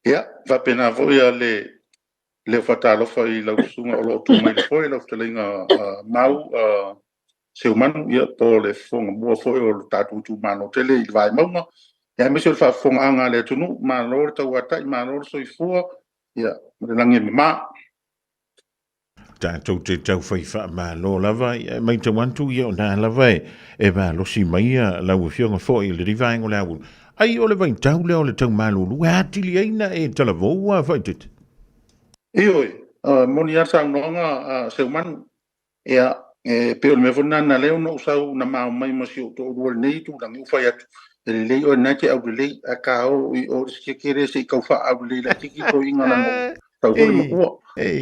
Ia, faapena foi a le leo faatalofa i lau susuga o lo o tu mai le foe, lau fetalaiga Mau Seumanu, ia po o le fofoga mua foi o le tatou itumalo tele i le Vaimauga, aemaise o le faafofogaaga a le atunuu. Malo le tauatai, malo le soifua, ia ma le lagi e mama. Tatou te taufai faamalo lava, e matau atu ia o na lava e malosi mai lau Afioga foi i lenei vaega o le aoauli. Ai o le vaitau lea o le tau malulu e atili ai na e talavou a Faaeteete? Ioe, moni lava le saunoaga a Seumanu. Ia, e pei o le mea foi lena na ala ai ona ou sau na ma omai ma si ou toalua i lenei itulagi, ou fai atu, e lelei oe o lena e te aulelei, ae ta o i o i le sikeke lea se i tau faaulelei laitiiti le toeaina leaga ua sau foi le matua.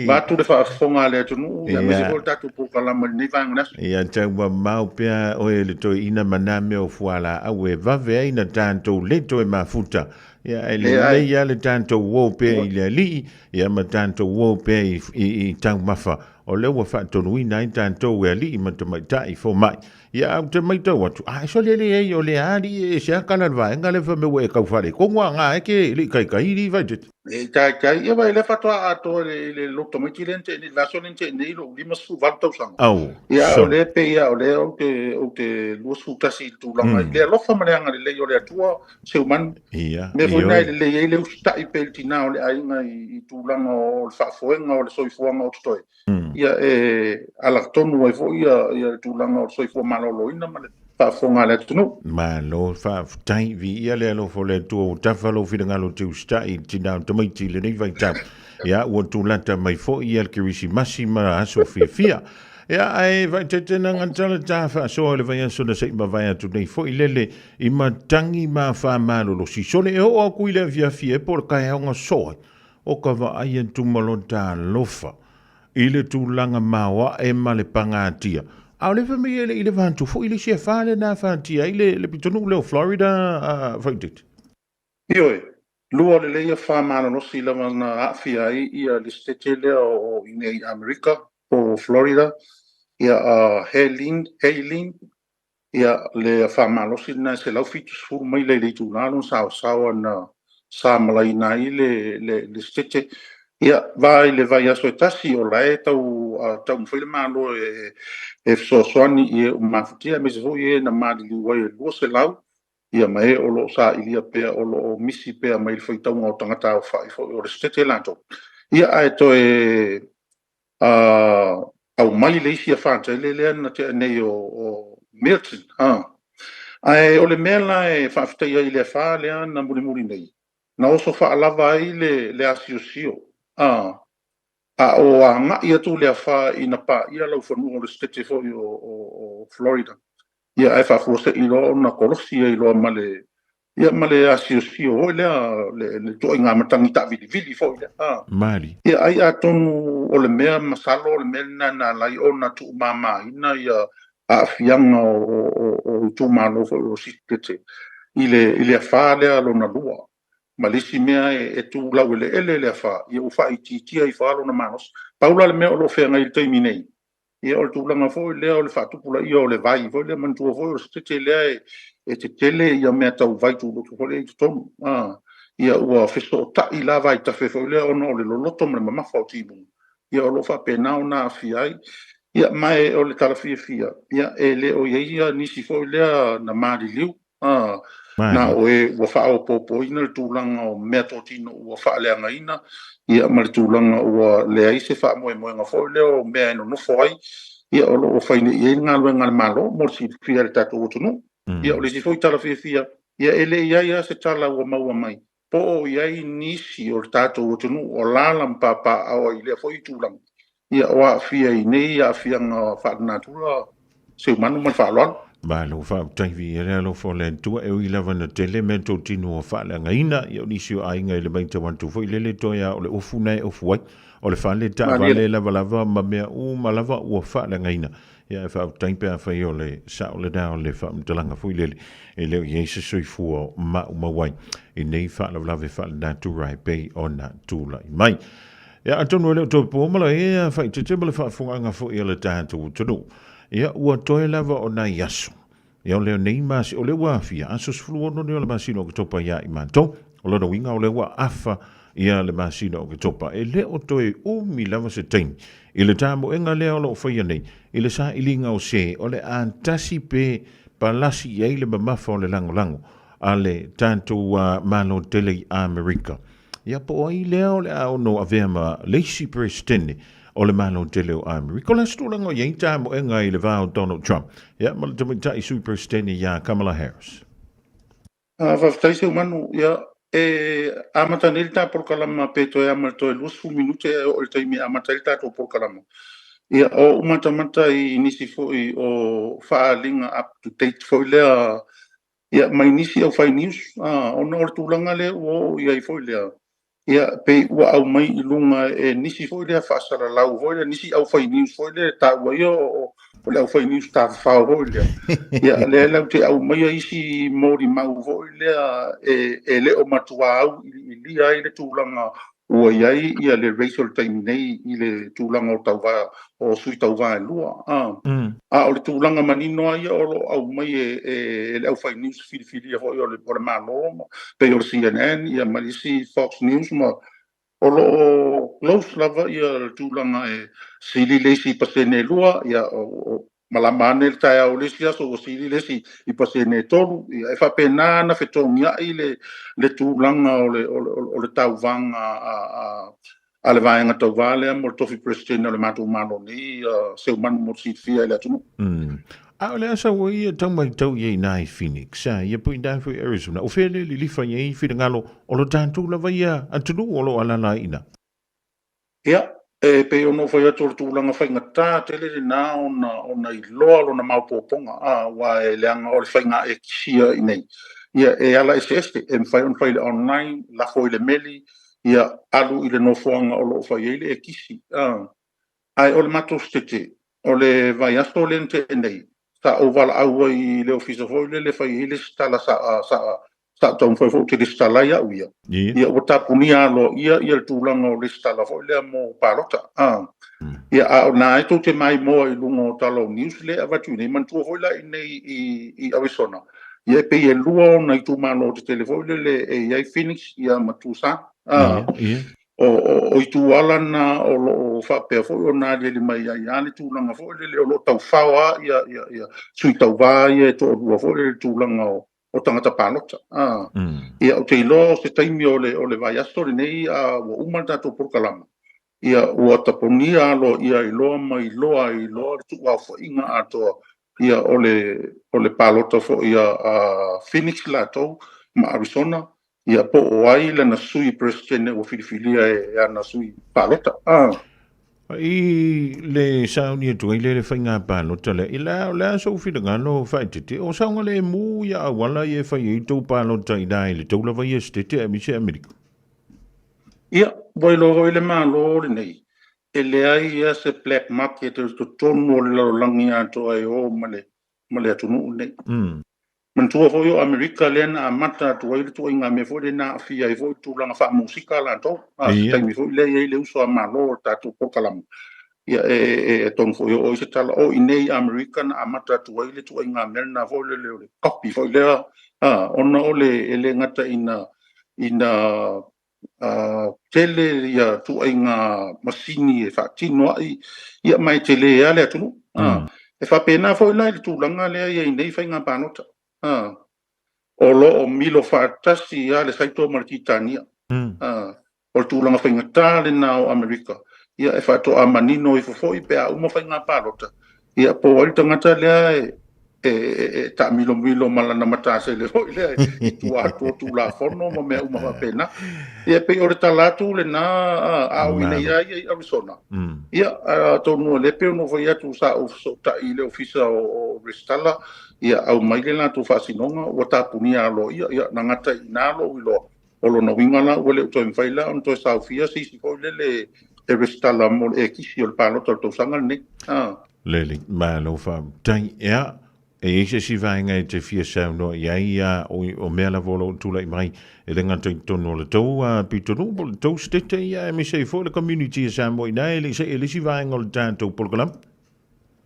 Vaeatu le faafofoga a le atunuu, aemaise foi o le tatou polokalame i lenei vaega o le aso. Ia tau mamao pea oe le toeaina ma na mea o fualaau e vave ai na tatou le toe mafuta. Ia, e lelei lava le tatou o pea i le Alii, ia ma tatou o pea i taumafa O lea ua faatonuina ai tatou e alii ma tamaitai fomai. Ia, ae ou te matau atu, a sole e leai o lea alii e ese lava tala o le vaega lea fai mai ua e tau faaletonu a na e te le i taitai alii Vaitete. E taitai, ia vaai lea faatoa atoa i le lotu tamaiti lea na tea nei, le vaiaso lea na tea nei lou 58 tausaga. Au, Ia, o sole. lea e pei lava o lea ou te 21 i le tulaga i le alofa ma le agalelei o le Atua, Seumanu. Ia, Mea foi lena e ioe. lelei ai le usitai pea i le tina o le aiga i tulaga o le faafoega o le soifuaga o totoe, ia e alatonu ai foi le tulaga o le soifua maloloina ma le faafofoga a le atunuu. Malo faafetai, viia le alofa o le Atua ua tafa lou finagalo te usitai i le tina o tamaiti i lenei vaitau. Ia, ua tulata mai foi ia le Kerisimasi ma aso fiafia. Ia, ae vaetete na gatala ta faasoa i le vaiaso na se i mavae atu nei foi lele i matagi ma faamalolosi sole e oo aku i le afiafi e po o le taeaoga soa o ka vaai atu ma lota alofa i le tulaga maoae ma le pagatia. A o le fai mai e le i leva atu foi le isi afa lea na afatia ai le pitonuu lea o Florida a Faaeteete. Ioe, lua lelei afa malolosi lava na aafia ai ia le setete lea o i inei i Amerika po o Florida, ia a Helene, Helene, Ia, le afa malosi lena e 170 maila i le itula lona saosaoa na samalaina ai le setete. Ia, va i le vaiaso e tasi, o la e tau taumafai le Malo e fesoasoani i e ua mafatia, aemaise foi e na maliliu ai e 200, ia ma e o lo o sailia pea, o lo o misi pea mai le faitauga o tagata aofai foi o le setete latou. Ia, ae toe aumai le isi afa tele lea na tea nei o Milton. Ae o le mea la e faafetai ai i le afa lea na mulimuli nei, na oso faalava ai le asiosio, a o agai atu le afa ina paia laufanua o le setete foi o Florida. Ia ae faafuasei loa ona kolosi ai loa ma le ia ma le asiosio foi lea, le ituaiga matagi taavilivili foi lea. Mali. Ia ai atonu o le mea masalo o le mea lena na ala ai ona tuumamaina ia aafiaga o itumalo foi o Sitete i le afa lea lona lua. Ma le isi mea e tu laueleele le afa, ia ua faaitiitia ifo lava lona malosi. Pau la le mea o lo o feagai i le taimi nei, Ia o le tulaga foi lea o le faatupulaia o le vai foi lea, manatua foi o le setete lea e tetele ia mea tau vai tuloto foi lea i totonu. Ia ua fesootai la vaitafe foi lea ona o le loloto ma le mamafa o timuga, ia o lo o faapena ona aafia ai. Ia ma o le tala fiafia, ia e le o i ai nisi foi lea na maliliu na o e ua faaopoopoina le tulaga o meatotino ua faaleagaina, ia ma le tulaga ua leai se faamoemoega foi lea o mea e nonofo ai, ia o lo o fai nei i ai le galuega a le Malo mo le silafia e le tatou atunuu. Ia o le isi foi tala fiafia, ia e le i ai lava se tala ua maua mai po o i ai nisi o le tatou atunuu o alaala ma papaaao ai i lea foi tulaga, ia o aafia i nei aafiaga faalenatura Seumanu ma le faaaloalo. Malo faafetai viia le alofa o le Atua e ui lava na tele mea totino ua faaleagaina ia o nisi o aiga i le matau atu foi lele toe a o le ofu na e ofu ai o le fale taavale lavalava ma mea uma lava ua faaleagaina ia e faafetai pe afai o le sao lena o le faamatalaga foi lele e le o i ai se soifua maumau ai i nei faalavelave faalenatura e pei ona tulai mai. Ia, atonu e le o toe po ma le ea faaeteete ma le faafofogaaga foi a le tatou atunuu. Ia, ua toe lava o nai aso. Ia, o lea nei masi, o lea ua afia, aso 16 nei o le masina o Oketopa iā i matou. O lona uiga, o lea ua afa ia le masina o Oketopa. E le o toe umi lava se taimi i le tamoega lea o lo o faia nei i le sailiga o se o le a tasi pe palasi i ai le mamafa o le lagolago a le tatou Malo tele i Amerika. Ia po o ai lea o le a ono avea ma le isi Peresetene o le Malo tele o Amerika. O le a se tulaga o i ai tamoega i le va o Donald Trump ia ma le tamaitai Sui Peresetene iā Kamala Harris? Faafetai Seumanu. Ia, e amata nei le ta polokalama pe toe a ma le toe 20 minute e oo i le taimi e amata ai le tatou polokalama. Ia, o ou matamata i nisi foi o faaaliga up to date foi lea, ia, mai nisi aufai news, ona o le tulaga lea ua oo i ai foi lea, ia, pei ua aumai i luga e nisi foi lea faasalalau foi lea, nisi aufai news foi lea e taua ia o le aufai news tafafao foi lea. Ia, lea latou te aumaia isi molimau foi lea e le o matua auiliilia ai le tulaga ua i ai ia le race o le taimi nei i le tulaga o tauva, o sui tauva e lua. A o le tulaga manino lava ia o lo o aumai e le aufai news filifilia foi o le Malo, pei o le CNN ia ma isi Fox News, ma o lo o close lava ia le tulaga e sili le isi pasene e 2, ia o malama ane le taeao o le isi aso ua sili le isi i pasene e 3, ia e faapena ona fetogiai le tulaga o le tauvaga a le vaega tauva lea mo le tofi Peresetene o le matou Malo nei, Seumanu mo le silafia e le atunuu. A o le asa ua ia tau matau i ai nā i Phoenix, a ia po i nā foi Arizona, o fea le lilifa i ai finagalo o lo tatou lava ia atunuu o lo o alaala ai i ina? Ia, e pei ona ou fai atu o le tulaga faigata tele lena ona iloa lona maopoopoga, aua e leaga o le faiga ekisi ia i nei. Ia, e ala eseese, e mafai ona fai i le online, lafo i le meli, ia, alu i le nofoaga o lo o fai ai le ekisi. Ae o le matou setete, o le vaiaso lea na tea nei, sa ou valaau ai i le ofisa foi lele e fai ai lesitala sa taumafai foi ou te lesitala ai au ia. Ia ua tapunia aloaia ia le tulaga o lesitala foi lea mo palota. Ia, a o na e tou te maimoa i luga o tala o news lea e avatu i nei, manatua foi la i nei i Arizona, ia e pei e lua ona itumalo tetele foi lele e i ai Phoenix ia ma Tucson. O itu ala na o lo o faapea foi ona aliali mai ai lava le tulaga foi lele o lo o taufao lava ia sui tauva ia e toalua foi lele tulaga o tagata palota. Ia, ou te iloa o se taimi o le vaiaso lenei ua uma le tatou polokalama, ia ua taponia aloaia iloa ma iloa ai loa le tuuaofaiga atoa ia o le palota foi a Phoenix latou ma Arizona, ia po o ai lana sui Peresetene ua filifilia e ana sui palota. I le sauni atu ai le le faiga palota lea, i la, o le a sou finagalo faaeteete, o saogalemu ia auala ia e fai ai tou palota i la i le tou lava ia setete aemaise Amerika? Ia, ua iloa foi le Malo lenei, e leai ia se black market i totonu o le lalolagi atoa e o ma le atunuu lenei. Manatua foi o Amerika lea na amata atu ai le tuaiga mea foi lea na aafia ai foi le tulaga faamusika latou. Se taimi foi lea e i ai le uso a Malo o le tatou polokalama. Ia e atonu foi o i se tala o i nei Amerika na amata atu ai le tuaiga mea lena foi lele o le copy foi lea, ona o le e le gata ina tele ia tuaiga masini e faatino ai, ia ma e tele lava le atunuu. E faapena foi la i le tulaga lea e i ai nei faiga palota. O lo o milo faatasi lava le saito ma le titania. O le tulaga faigata lena o Amerika, ia e faatoa manino ifo foi pe a uma faiga palota, ia po o ai le tagata lea e taamilomilo ma lana matasele foi lea i tua atu o Tulafono ma mea uma faapena. Ia pei o le tala atu lena a o i nei lava ia i Arizona. Ia, atonu o lea pei ona ou fai atu sa ou fesootai i le ofisa o resitala, ia aumai le latou faasinoga ua tapunia aloaia, ia na gata i ina lou iloa. O lona uiga la ua le o toe mafai la ona toe saofia se isi foi lele e resitala mo le ekisi o le palota o le tausaga lenei. Lele, malo faafetai. Ea, e i ai se isi vaega e te fia saunoa i ai, o mea lava o lo o tulai mai e le gata i totonu o le tou pitonuu po o le tou setete, ia aemaise ai foi le community e Samoa i ina, e le i se isi vaega o le tatou polokalame.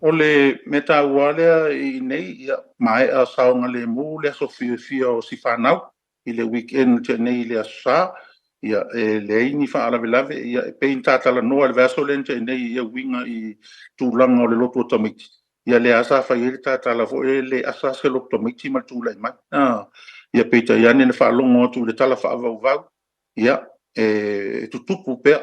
O le mea taua lea i nei, ia, maea saogalemu le aso fiafia o si fanau i le weekend tea nei i le aso Sa. Ia, e leai ni faalavelave, ia, e pei ona ta talanoa i le vaiaso lea na tea nei i ia uiga i tulaga o le lotu o tamaiti, ia lea lava sa fai ai le ta tala foi lea, e le asa se lotu tamaiti ma le tulai mai. Ia peitai ane na faalogo atu i le tala faavauvau, ia, e tutupu pea,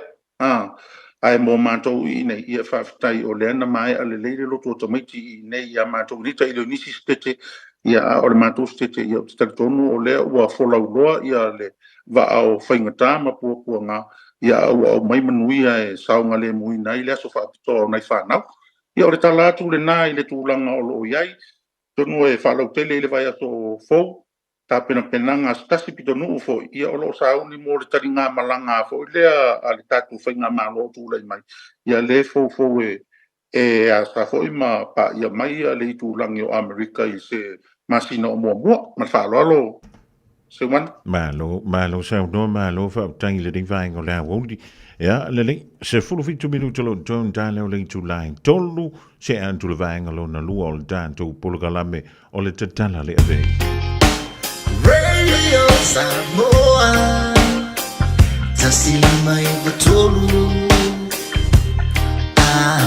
ae mo matou i inei, ia faafetai o lea na maea lelei le lotu o tamaiti i inei ia matou, e le tailo i nisi setete, ia a o le matou setete, ia ou te talitonu o lea ua folauloa ia le vaa o faigata ma puapuaga, ia a ua aumai manuia e saogalemuina ai le aso faapitoa o nai fanau. Ia o le tala atu lena i le tulaga o lo o i ai, atonu e faalautele i le vaiaso fou tapenapenaga a se tasi pitonuu foi, ia o lo o sauni mo le taligamalaga foi lea a le tatou faigamalo o tulai mai, ia lea e foufou e asa foi ma paia mai le itulagi o Amerika i se masina o muamua. Ma le faaaloalo Seumanu. Malo, malo saunoa, malo faafetai i lenei vaega o le aoauli. Ia, lelei, 17 minuta o lo o totoe ona ta lea o le itula e 3, se atu le vaega lona lua o le tatou polokalame o le tatala le avei. Radio Samoa 153.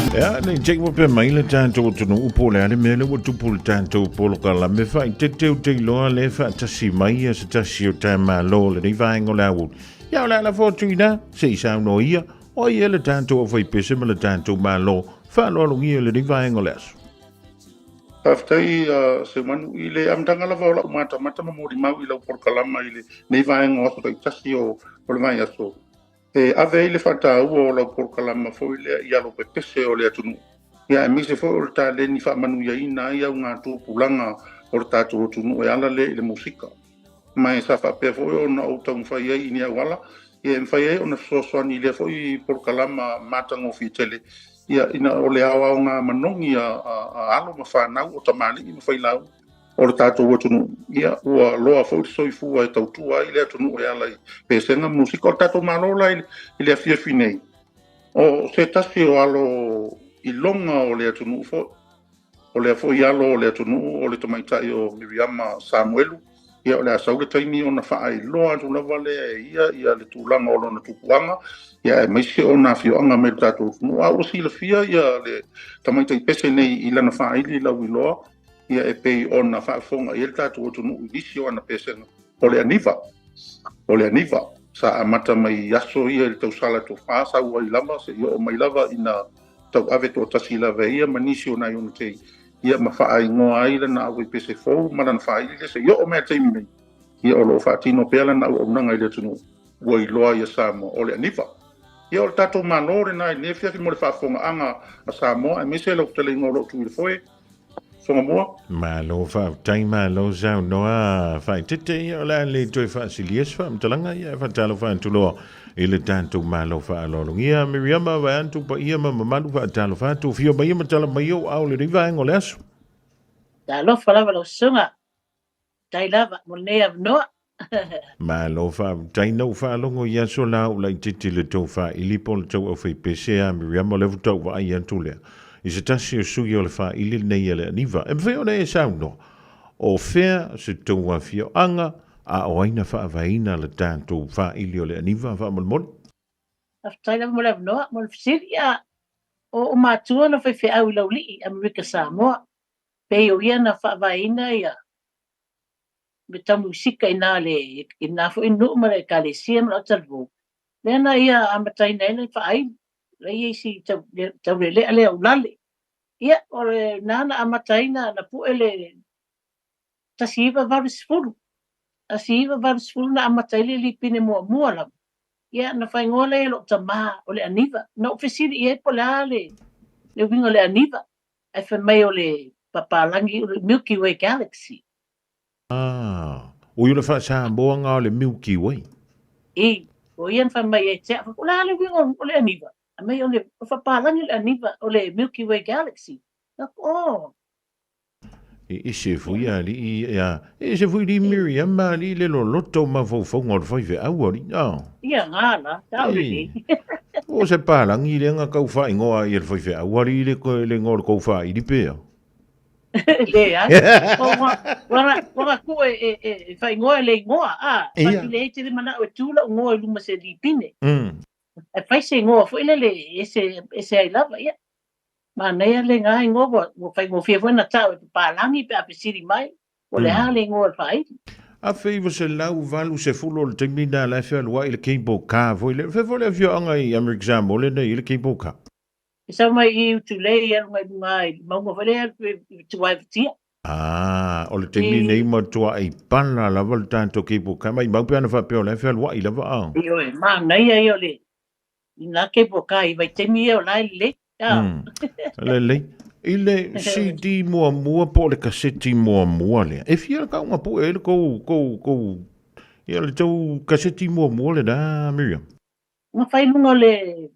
Ia, nei te ua pe mai le tatou atunuu po o le a le mea lea ua tupu i le tatou polokalame faaeteete ou te iloa lea e faatasi mai ia se tasi o taimalo o lenei vaega o le aoauli. Ia, o le a lafo atu i ina, se i saunoa ia, o ai ea le tatou aufaipese ma le tatou Malo faaaloalogia i lenei vaega o le aso. Faafetai Seumanu i le amataga lava o lau matamata ma molimau i lau polokalama i lenei vaega o aso taitasi o le vaiaso, e ave ai le faataua o lau polokalama foi lea i alo pepese o le atunuu, ia aemaise foi o le taleni faamanuiaina ai augatupulaga o le tatou atunuu e ala lea i le musika. Ma e sa faapea foi ona ou taumafai ai i ni auala ia e mafai ai ona fesoasoani i lea foi polokalama matagofie tele, ia ina o le aoaoga manogi a alo ma fanau o tamalii ma failauga o le tatou atunuu, ia ua loa foi le soifua e tautua ai le atunuu e ala i pesega ma musika. O le tatou Malo la i le afiafi nei, o se tasi o alo iloga o le atunuu foi, O lea foi alo o le atunuu o le tamaitai o Miriama Samuelu, ia o le a sau le taimi ona faailoa atu lava lea e ia ia le tulaga o lona tupuaga, ia aemaise ona afioaga mai le tatou atunuu. A ua silafia ia le tamaitai pese nei i lana faaili lauiloa, ia e pei ona faafofoga i ai le tatou atunuu i nisi o ana pesega, o le aniva, o le aniva sa amata mai aso ia i le tausala tofa sau ai lava seia oo mai lava ina tauave toatasi lava e ia ma nisi o nai ona tei, ia ma faaigoa ai lana auaipese fou ma lana faaili lea seia oo mai i le taimi nei, ia o lo o faatino pea lana auaunaga i le atunuu ua iloa ia Samoa o le aniva. Ia o le tatou Malo lena i lenei afiafi mo le faafofogaaga a Samoa aemaise lau fetalaiga o lo o tu i le foe. Whangamua. Malo faafetai, malo saunoa faaeteete ia o le a le toe faasilia se faamatalaga ia e faatalofa atu loa i le tatou Malo faaaloalogia. Miriama vaeatu paia ma mamalu faatalofa atu, afio mai ma tala mai ou ao lenei vaega o le aso. Talofa lava lau susuga. Faafetai lava mo lenei avanoa. Malo faafetai na ou faalogo i aso la ou laitiiti i le tou faaili po o le tou aufaipese a Miriama o lea faatoa ou vaai atu lea i se tasi o sui o le faaili lenei a le Aniva. E mafai ona e saunoa o fea se tou afioaga a o ai na faavaeina le tatou faaili o le Aniva faamolemole? Faafetai lava mo le avanoa mo le fesili. Ia, o matua na faifeau i Laulii, Amerika Samoa. Pei o ia na faavaeina ia me tau musika ina le ina foi nuu ma le ekalesia ma le talivou. Lea na ia amataina ai le faaili, le ia isi tau, tau lelea lea ulale. Ia, o le na na amataina na pue le 1980. 1980 na amata ai le lipine muamua lava. Ia, na faaigoa lea e lou tamā o le aniva. Na ou fesili i ai po o le a le, le uiga o le aniva. Ae fai mai o le papalagi, o le Milky Way Galaxy. Ah, ui o le faa-Samoa o le Milky Way. I, o ia na fai mai ai te au, o le a le uiga o le aniva? Fai mai o le papalagi o le aniva, o le Milky Way Galaxy. Oh. E ese foi alii, ia, e ese foi li Miriam ma alii le loloto o mafaufauga o le faifeau alii. Ah. Ia ngā la, tau le nei. O se palangi le nga kau whaingoa i le faifeau alii le, le ngoa o le kau whaili pea. Leai. Ua na e faaigoa e le igoa, a fai leai te le manao e tu la'u igoa i luma se lipine. Ae fai se igoa foi lele e ese ese ai lava, ia. Manaia lena igoa ua faigofie foi ona ta'u e papalagi pe a fesili mai, po o le a le igoa o le faaili. 1980 o le taimi lena la e fealuai le cable car foi lea. Fea foi le afioaga i Amerika Samoa lea na i ai le cable car? E sau mai i Utulei e alu mai luga i le mauga foi lea i Tuaevatia. Ah, o le taimi nei matuai pala lava le tatou cable car. Maimau pe ana faapea o la e fealuai lava a. Ioe, manaia ia o le i nā cable car i vaitaimi ia o la e lelei. Ah. Lelei. I le CD muamua po o le kaseti muamua lea, e fia le kauga pue ai le kou, kou, kou, ia le tou kaseti muamua lena, Miriam? Na fai i luga o le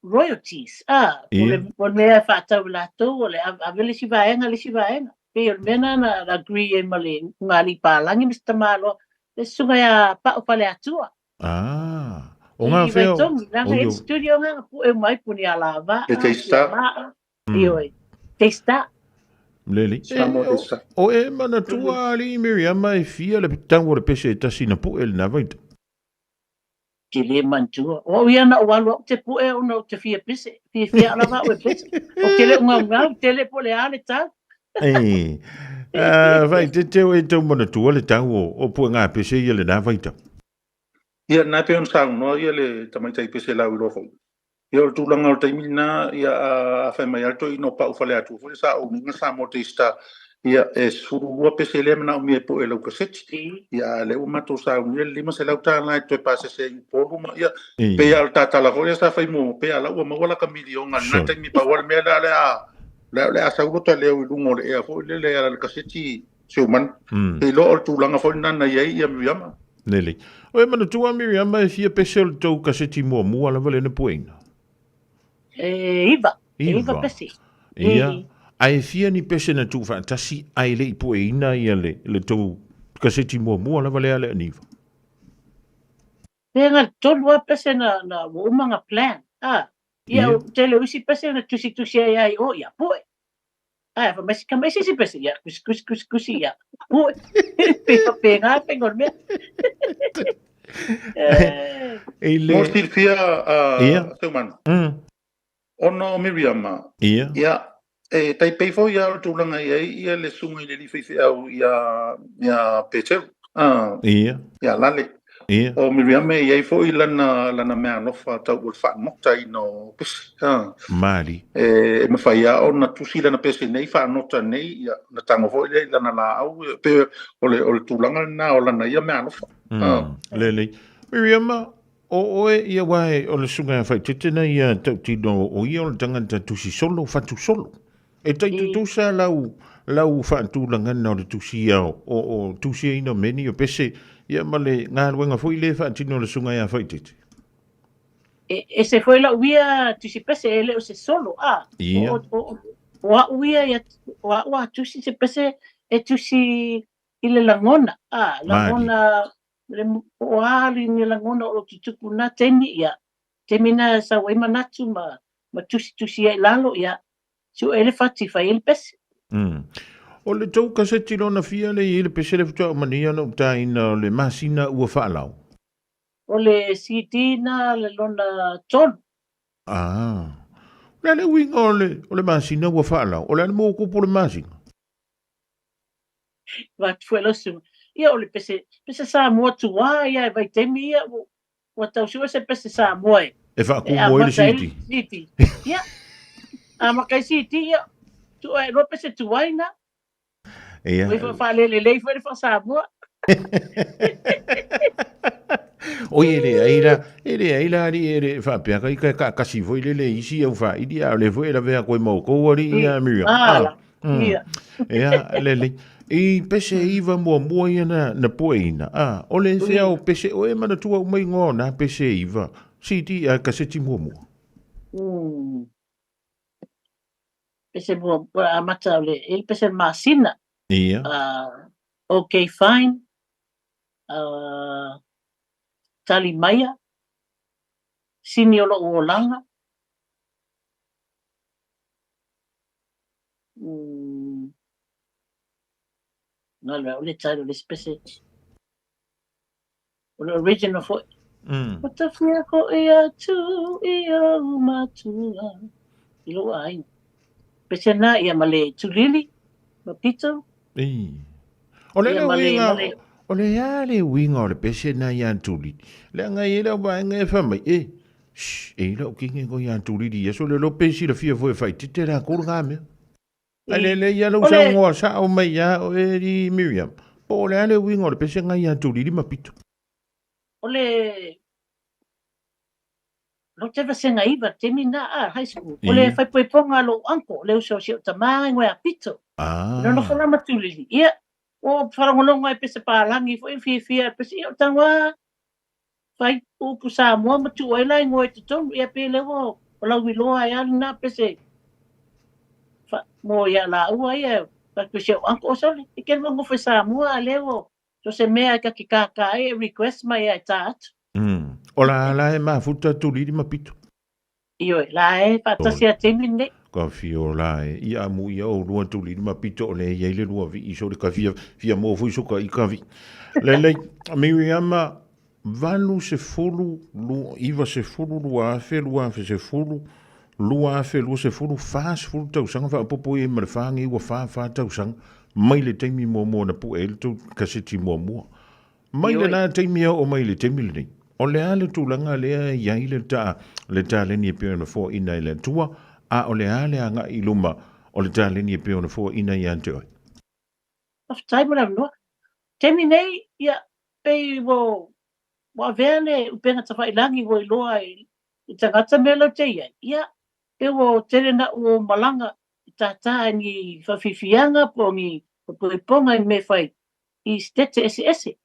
royalties, a, po o le, po o le mea e faatau e latou, o le ave le isi vaega, le isi vaega. Pei o le mea lena na agree ai ma le ulugalii palagi ma si tamaloa, le susuga ia Pa'u Faleatua. Ah, o ngā whea... I Waitomi, leaga e studio ngā pu'e uma ai Punialavaa, Tiamaa, ioe, Daystar. Lele. O e manatua alii Miriama e fia le tau o le pese e tasi na pu'e lena vaitau. Te le manatua. O au ia na ou alu au te pu'e ona ou te fia pese. Fiafia lava au e pese. Ou te le o gaugau tele po o le a le tau. Ei, vai, te teo e tau manatua le tau o, o pue ngā pese ia lena vaitau. Ia, na pei ona saunoa ia le tamaitai pese lau iloa foi. Ia, o le tulaga o le taimi lena, ia, a fai mai lava le toeaina o Pau Faleatua foi lea sa ou ina Samoa Daystar, ia, e 12 pese lea e manaomia e pue lau kaseti. Ia, a o lea ua matou saunia le $500 e toe pasese ai i Upolu ma, ia, pei lava o le tatala foi lea sa fai muamua, pei lava la ua maua lata miliona i lena taimi, pau lava le mea lea o le a, o le a sau lota leo i luga o le ea foi lele e ala i le kaseti Siumanu. Te iloa o le tulaga foi lena na i ai ia Miriama. Lelei. O e manatua Miriama e fia pese o le tou kaseti muamua lava lea na pueina? E iva. E iva pese. Ia. Ae fia ni pese na tuufaatasi ae le i pueina ia le, le tou kaseti muamua lava lea le aniva? Pe na tolu lava pese na, na ua uma na plan. Ah. Ia, o tele o isi pese na tusitusi ai ai o ia pue. Ae, fai mai si tama, ese ese pese, ia, kusi, kusi, kusi, kusi, ia, pue. Pe whapēngā, pe ngor mea. E le... Mo silafia, Seumanu, ona o Miriama, ia, e tai pei foi lava o le tulaga i ai ia le susuga i le alii faifeau ia, ia Peteru, ia Lale. Ia. O Miriama e i ai foi lana, lana meaalofa tau o le faanotaina o pese. Ha. Mali. E, e mafai lava ona tusi lana pese nei, faanota nei, ia, ona tago foi lea i lana laau, pe o le, o le tulaga lena o lana ia meaalofa. Ha. Lelei. Miriama, o oe ia aua o le susuga ia Faitete na ia tautino o ia o le tagata tusi solo, fatu solo. E tai tutusa lau, lau faatulagana o le tusia o, o, o tusiaina o mea nei o pese, ia ma le galuega foi lea e faatino e le Susuga ia Faitete. E ese foi la'u ia tusi pese e le o se solo, a. Ia. O, o, o a'u ia, ia, o a'u a tusi se pese e tusi i le lagona, a, lagona, le, o a le lagona o lo tutupu na taimi, ia, taimi na e sau ai manatu ma, ma tusitusi ai i lalo, ia, Sue ai le fati, fai ai le pese. O le tou kaseti lona fia lea e i ai le pese lea faatoa uma nei ona ou taina o le masina ua faalao. O le CD na le lona tolu. Ah. O le a le uiga o le, o le masina ua faalao? O le a le mea ua tupu i le masina? Vaeatu foi lau susuga. Ia o le pese, pese Samoa tuā ia e vaitaimi ia ua, Ua tau sue se pese Samoa e. E faatumu ai le CD. CD. Ia. A maka i CD, ia. Tua e lua pese tuai na. Ia. Ua whaalelelei foi le wha-Samoa. Oi e leai la, e leai la alii e le faapea kai ka kaakasi foi lele i isi au whaili a o le foi e lavea koe ma oukou alii ia Miriam. Ah, Ia. Ia, lelei. I pese iva muamua ia na, na pueina. Ah, o le fea o pese o e manatua uma ingoa o nā pese iva. CD, a kaseti muamua. Pese mua, amata o le, e pese masina. Ia. Okay, fine. Tali maia. Sini o lo'u olaga. Galo o le title o le isi pese. O le original foi. Ua ta fia hoʻi atu i ou matua i lou aiga. Pese na ia ma le Tulili ma Pito. Ei. O le Ia ma le, uiga, ma le o le a le uiga o le pese na ia Tulili. Leaga e i ai lau vaega e fai mai, e, shh, e i lau kingi ko ia Tulili ia so le lo pe silafia foi e faaitete lakou lena mea. Ai le le ia lou saunoa sao mai ia oe alii Miriam, po o le a le uiga o le pese lena ia Tulili ma Pito? O le lou te vasega iva taimi na a high school. O le faipoipoga a lou uncle, le uso o si ou tama ingoa ia Pito. Ah. Nofo la ma Tulili. Ia, o faalogologo ai pese palagi foi fiafia pese ia o tago fai upu Samoa ma tuu ai la ingoa i totonu. Ia pe lea ua o lauiloa ai lava lena pese fa, mo ia laua ia fai atu i si ou uncle, o sole, e kele mau nofo i Samoa a lea ua so se mea e ta te kākā ai e request mai ai e tā atu. O la la e mafuta Tulili ma Pito. Ioe, la e faatasi a taimi lenei. Ka fia la e i a mu ia o lua Tulili ma Pito o le i ai le lua vii so le ka fia, fia mo foi so ka i ka vii. Lelei, Miriama, 80, 90, 2000, 2010, 2020, 40 tausaga faaopoopo i ai ma le fa nei ua fa fa tausaga mai le taimi muamua na pue ai le tou kaseti muamua. Mai lena taimi e oo mai i le taimi lenei, o le a le tulaga lea e i ai le ta, le taleni e pei ona foaina e le Atua, a o le a le agai i luma o le taleni e pei ona foaina ia te oe? Faafetai mo le avanoa. Taimi nei, ia, pei ua, ua avea le upega tafailagi ua iloa i, i tagata mea lau te i ai, ia, pei ua tele naʻu ou malaga i tātā i ni faafiafiaga po o ni poipoipoga i mea e fai i sitete eseese.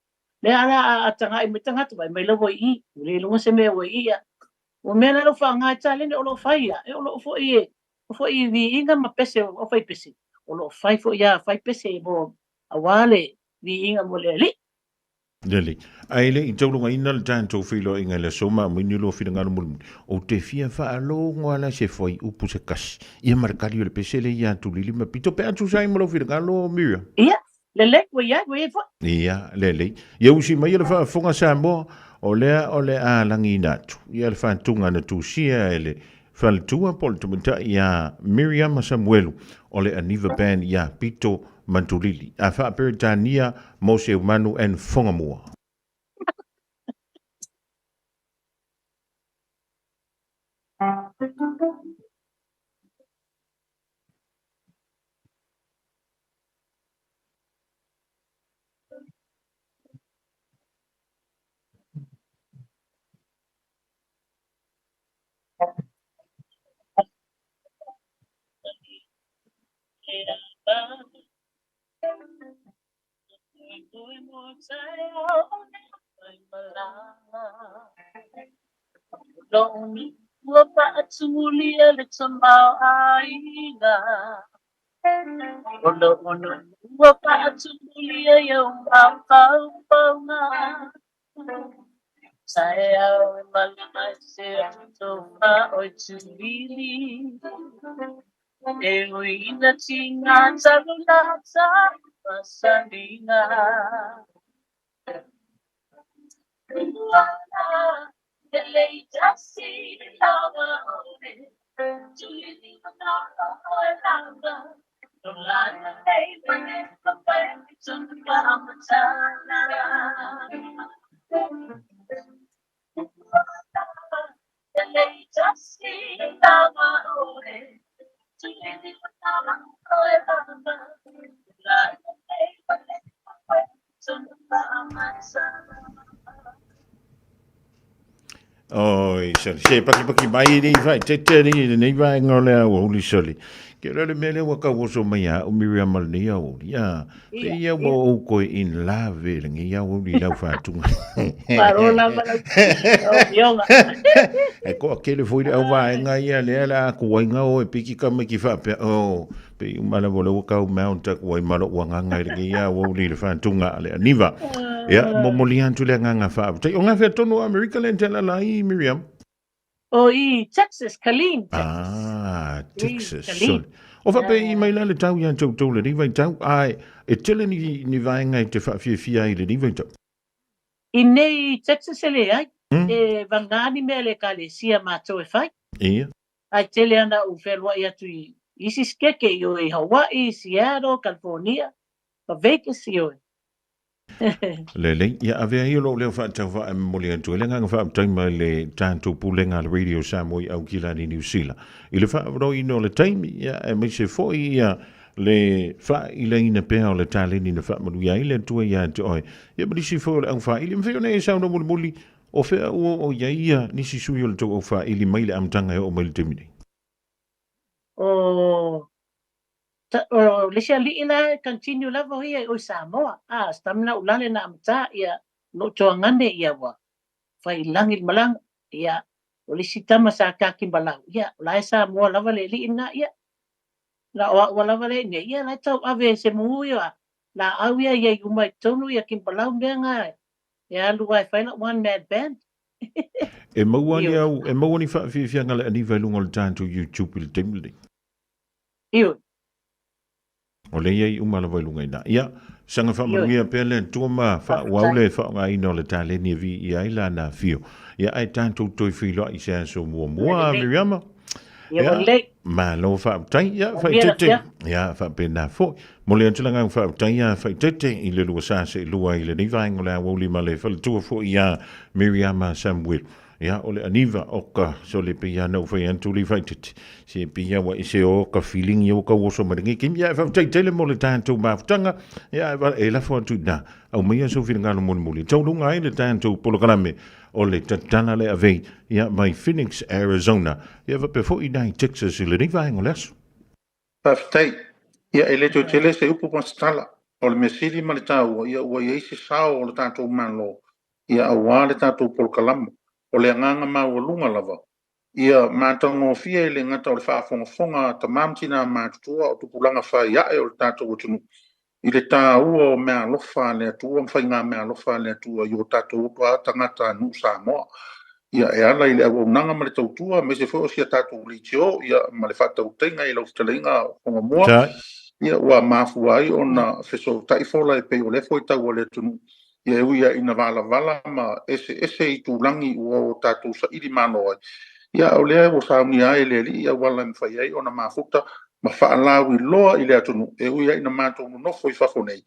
Lea ala a, a tagai mai tagata, vaai mai lava i i, ua le iloga se mea ua i i a. Ua mea la lau faaaoga i taleni o lo o fai a, e o lo o foi e, o foi i viiga ma pese o fai pese, o lo o fai foi a fai pese mo aua le viiga mo le Alii. Lelei. Ae le i taulagaina le tatou feiloaiga i le aso ma aumai ni lua finagalo mulimuli, ou te fia faalogo lava la se fuaiupu se kasi, ia ma le kali o le pese lea ia Tulili ma Pito pe a tusa ai ma lou finagalo, Miriam. Ia, lelei, ua i ai, ua i ai foi. Ia, lelei. Ia usi mai le faafofoga Samoa, o lea o le a lagiina atu ia le faatuga na tusia e le faletua po o le tamaitai ia Miriama Samuelu o le Aniva Band ia Pito Mantulili, a faa-Peretania mo Seumanu and Fogamua. Ua le tamaoaiga O lou ua faatumulia i ou mafaufauga Taeao e malama ai se tofa oi Tulili E ui ina tiga talu lata masaniga Ua lelei tasi lava ʻole Tulili manao ʻoe lava No lana nei wale papai tonu whaamatala Lelei tasi lava ʻole Tulili manao ʻoe lava No lana nei wale papai tonu whaamatala Oi, soli, se pakipaki mai nei faaeteete nei lenei vaega o le aoauli soli. Ke ora le mea lea ua tauoso mai ia au Miriam ma lenei aoauli. Ia, pe ia ua ou koe in love i lenei aoauli i lau faatuga. Malo lava lau afioga. E toatele foi le au vaega ia lea le a tuaiga o e piki tamaiti faapea, oh, Pei uma lava o lea ua tau mount atu ai ma lou agaga i lenei aoauli i le faatuga a le aniva. Ia, momoli atu le agaga faafetai. O gafea tonu o Amerika lea e te alaala ai, Miriam? O i Texas, Killeen, Texas. Ah, Texas. Killeen. O faapei mai la le tau ia te outou lenei vaitau, ae e tele ni, ni vaega e te faafiafia ai i lenei vaitau. I nei i Texas e leai, e vagā ni mea a le Ekalesia matou e fai. Ia. Ae tele ana ou fealuai atu i isi sikeke, ioe i Hawaii, Seattle, California, ma Vegas, ioe. Lelei, ia avea ia lou leo faatauvaa e momoli atu ai le agaga faafetai mai le tatou Pulega a le Radio Samoa i Aukilani Niu Sila i le faaavanoaina o le taimi, ia aemaise foi ia le faailaina pea o le taleni na faamanuia ai le Atua ia te oe, ia ma nisi foi o le aufaili. E mafai ona e saunoa mulimuli o fea ua oo i ai ia nisi sui o le tou aufaili mai le amataga e oo mai le taimi nei? O O le isi alii la e continue lava o ia i o i Samoa. A, stamina ulale na amata ia lou toagane ia ua fai i lagi le malaga. Ia, o le isi tama sa Kakimalau, ia, o la e Samoa lava le alii lena, ia. Na o au lava lea i inei, ia, la e tauave e se mumu ia, laau ia i ai uma i totonu ia Kimbalau mea nga e alu a e fai lau one man band. E maua ni au, e maua ni faafiafiaga le aniva i luga o le tatou YouTube i le taimi lenei? Ioe. O lea i ai uma lava i luga i ina. Ia, saga faamanuia pea le Atua ma faaauau le faaaogaina o le taleni e viia ai Lana afio. Ia, ae tatou toe feiloai i se aso muamua, Miriama. Ia, malo faafetai. Ia, faaeteete. Ia, faapena foi. Momoli atu le agaga faafetai ia faaeteete i le lua sa seelua i lenei vaega o le aoauli ma le faletua foi ia Miriama Samuel. Ia, o le aniva o ka sole pei lava na ou fai atu le faaeteete, se pei lava ua ese o ka feeling ia ua tau oso mai lenei taimi. Ia, e faafetai tele mo le tatou mafutaga, ia, e lafo atu i ina, aumaia sou finagalo mulimuli e tauluga ai le tatou polokalame o le Tatala le Avei, ia, mai Phoenix, Arizona, ia faapea foi i ina i Texas i lenei vaega o le aso. Faafetai. Ia, e le toe tele se upu ma se tala. O le mea sili ma le taua, ia ua i ai se sao o le tatou Malo, ia aua le tatou polokalama. O le agaga maualuga lava, ia matagofie e le gata o le faafogafoga a tama ma tina matutua o tupulaga fai ae o le tatou atunuu i le taua o meaalofa a le Atua ma faigameaalofa a le Atua i o tatou tagatanuu Samoa. Ia, e ala i le auaunaga ma le tautua, aemaise foi o si a tatou leitio, ia, ma le faatautaiga i lau fetalaiga Hongamua, ia, ua mafua ai ona fesootai fola e pei o lea foitau a le atunuu, ia, e ui lava ina valavala ma eseese itulagi ua o tatou saili malo ai, ia, a o lea ua saunia ai e le Alii auala e mafai ai ona mafuta ma faalauiloa i le atunuu, e ui lava ina matou nonofo i fafo nei,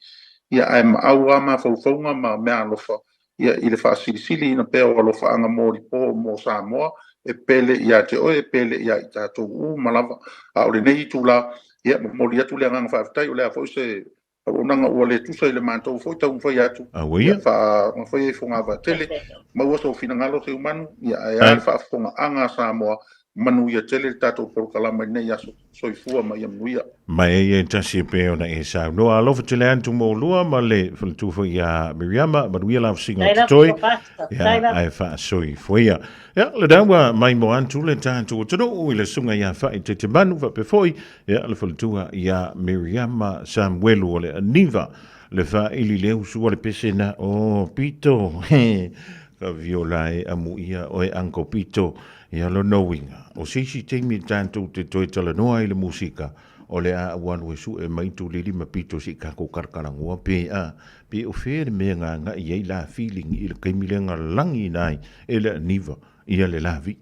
ia, ae maau lava mafaufauga ma meaalofa ia i le faasilisiliina pea o alofaaga molipo mo Samoa e pele ia te oe, e pele ia i tatou uma lava. A o lenei itula, ia, momoli atu le agaga faafetai, o le a foi se auaunaga ua le tusa i le matou foi taumafai atu, ia faafaia i fogavaa tele, maua sou finagalo Seumanu, ia ae a le faafofogaaga a Samoa, manuia tele le tatou polokalama i lenei aso. Soifua ma ia manuia. Ma e ia e tasi e pei ona e saunoa. Alofa tele atu mo lua ma le faletua foi ia Miriama, manuia la fusiga o totoe, ia ae faasoifua ia. Ia, le daua mai mo atu le tatou atunuu i le susuga ia Faaeteete Manu faapea foi, ia le faletua ia Miriama Samuelu o le Aniva, le faaili le usu o le pese na o Pito, he, ka viola e amuia oe Uncle Pito. Ia lona uiga, o se isi taimi tatou te toe talanoa ai i le musika, o le a ou alu e sue mai tulili ma pito se i tatou kalakalanoa pe a, pe o fea le mea na agai ai la feeling i le taimi lea na lagiina ai e le aniva ia le lavi.